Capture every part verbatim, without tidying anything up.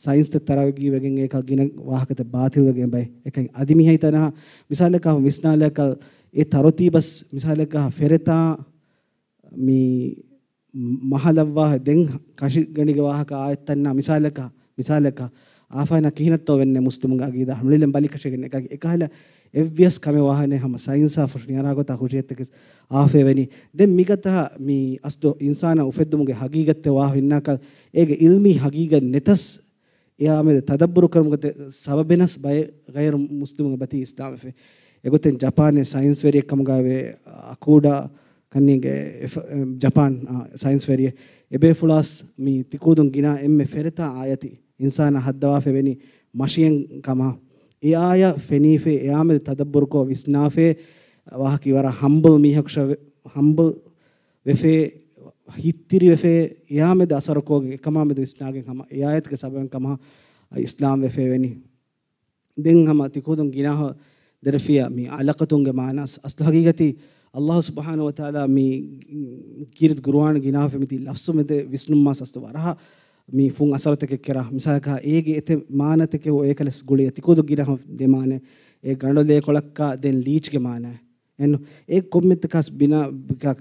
ސައިންސްތައް ތަރައްގީވެގެން އޭކަށް ގިނަ ވާހަކަތައް ބާތިލްވެގެން ބައެއް. އެކަން އަދި މިހައި ތަނަހަ މިސާލަކަށް ވިސްނާލަކަށް އެ ތަރުތީބަސް މިސާލަކަށް ފެރެތާ މި މަހަލަށްވާ ދެން ކަށިގަނޑިގެ ވާހަކަ އާޔަތްތައްނާ މިސާލަކަށް، މިސާލަކަށް އާފާނާ ކިހިނެއްތޯ ވެންނެ މުސްލިމުގެ އަގީދާ ހަމަލިލެން ބަލިކަށެގެން އެކަ-، އެކަހަލަ އެއްވިޔަސް ކަމެއް ވާހަނެ ހަމަ ސައިންސާ ފުށު ނިޔަރާގޮތާ ހުށިއެއްތަކެސް އާފޭވެނީ. ދެން މިގަތަހަ މި އަސްލު އިންސާނާ އުފެއްދުމުގެ ހަގީގަތެއް ވާ ހިންނާކަށް އޭގެ އިލްމީ ހަގީގަތް ނެތަސް އެއާމެދު ތަދައްބުރު ކުރުމުގެ ތެ-، ސަބަބެން ބައެއް ޣައިރު މުސްލިމުންގެ ބަތީ އިސްލާމްވެފަ. އެގޮތެއް ޖަޕާން ސައިންސްވެރިއެއް ކަމުގައިވޭ އަކޫޑާ ކަންނީގެ އެ-، ޖަޕާން، އާ، ސައިންސްވެރިއެއް އެބޭފުޅާސް މި ތިކޫދުން ގިނާ އެންމެ ފެރެތާ އާޔަތި އިންސާނާ ހައްދަވާފައިވެނީ މަށިއެއް ކަމަށް. އެ އާޔަށް ފެނީފައި އެއާމެދު ތަދައްބުރުކޮށް ވިސްނާފައި ވާހަކަ ވަރަށް ހަމްބަލް މީހަކު ހަމްބަލް ވެފައި، ހިތްތިރިވެފައި، އެއާމެދު އަސަރުކޮށް އެކަމާމެދު ވިސްނާގެން ހަމަ އެ އާޔަތުގެ ސަބަބެން ކަމަށް އިސްލާމް ވެފައިވެނީ. ދެން ހަމަ ތިކުދުން ގިނާހަށް ދެރަފިޔާ މި އަލަޤަތުންގެ މާނަ އަސް-، އަސްލު ހަގީގަތީ ﷲ ސުބްޙާނަހޫ ވަތަޢާލާ މި ކީރިތި ޤުރުއާން ގިނާފަ މިދި ލަފްޒު މެދެ ވިސްނުމާ އަސްލު ވަރަހަ މި ފުން އަސަރުތަކެއް ކެރާ. މިސާލަކަށް އޭގެ އެތެއް މާނަތަކެއް އޭކަލަސް ގުޅި ތިކުދު ގިނާހަށް ދެ މާނަ އެ ގަނޑު ލޭކޮޅަކާ ދެން ލީޗްގެ މާނަ. އެން އެ ކޮންމެތަކަސް ބިނާ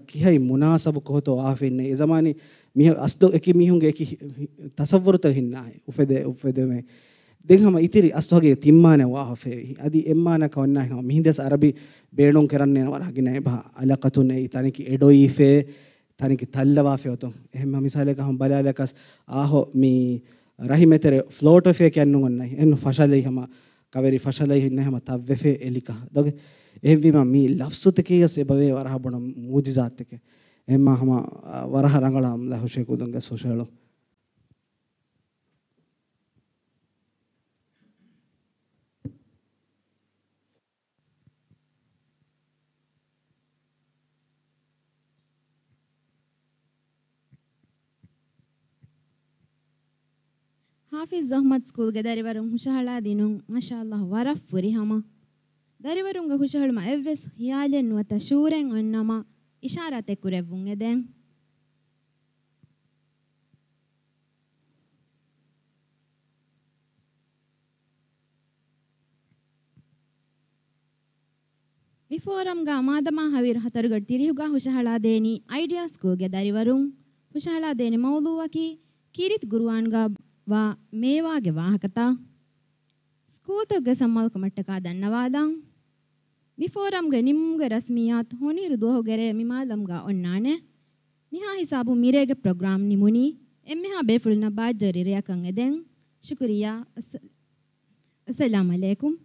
ކިހައި މުނާސަބު ކޮހޮތޯ އާފިންނެ އެ ޒަމާނީ މިހެ އަސްލު އެކި މީހުންގެ އެކި ހި-، ހި-، ތަސައްވުރުތައް ހިންނާ އުފެދެ، އުފެދެމެ. ދެން ހަމަ އިތިރި އަސްލު ހަގީ ތިން މާނަ ވާހަފެ. އަދި އެއްމާނަކަށް އޮންނާ ހަމަ މިހިނދެސް އަރަބި ބޭނުން ކެރަންނޭނަ ވަރަށް ގިނަ އެބަ އަލަޤަތުން އެއީ ތަނެކި އެޑޮއީފޭ، ތަނެކި ތައްލަވާފެ އޮތުން. އެހެން މިސާލެއްގަ ހަމަ ބަލާލަކަސް އާހޯ މި ރަހިމެތެރެ ފްލޯޓްވެފޭ ކިޔަން ނުގަންނައި. އެން ފަށަލައި ހަމަ ކަވެރި ފަށަލައި ހިންނަ ހަމަ ތައްވެފޭ އެލިކަ. ދޮގެ. އެހެންވީމަ މި ލަފްޒުތަކީ ވެސް އެބަވޭ ވަރަހަ ބޮޑަ މުޢުޖިޒާތެކެ. އެހެންމާ ހަމަ، އަ، ވަރަހަ ރަނގަޅަ އަމްލަ ހުށޭ ކުދުންގެ ހުށަހެޅު. ހާފިޒް އަޙްމަދު ސްކޫލްގެ ދަރިވަރުން ހުށަހަޅާ ދިނުން، މާޝާﷲ، ވަރަށް ފުރިހަމަ. ދަރިވަރުންގެ ހުށަހެޅުމަށް އެއްވެސް ޚިޔާލެއް ނުވަތަ ޝުޢޫރެއް އޮންނަމަ، އިޝާރާތެއް ކުރެއްވުން އެދެން. މި ފޯރަމްގަ މާދަމާ ހަވީރު ހަތަރުގަޑި ތިރީހުގަ ހުށަހަޅާދޭނީ އައިޑިއާ ސްކޫލްގެ ދަރިވަރުން. ހުށަހަޅާދޭނެ މައުޟޫޢަކީ ކީރިތި ޤުރުއާންގަ ވާ މޭވާގެ ވާހަކަތައް. ސްކޫލްތަކުގެ ސަމާލުކަމަށްޓަކާ ދަންނަވާލަން. މި ފޯރަމްގެ ނިމުމުގެ ރަސްމިއްޔާތު ހޮނިއިރު ދުވަހުގެ ރޭ މި މާލަމްގަ އޮންނާނެ. މިހާ ހިސާބުން މިރޭގެ ޕްރޮގްރާމް ނިމުނީ. އެންމެހާ ބޭފުޅުންނަށް ބާއްޖަވެރި ރެއަކަށް އެދެން. ޝުކުރިއްޔާ. އައްސަ-، އައްސަލާމް ޢަލައިކުމް.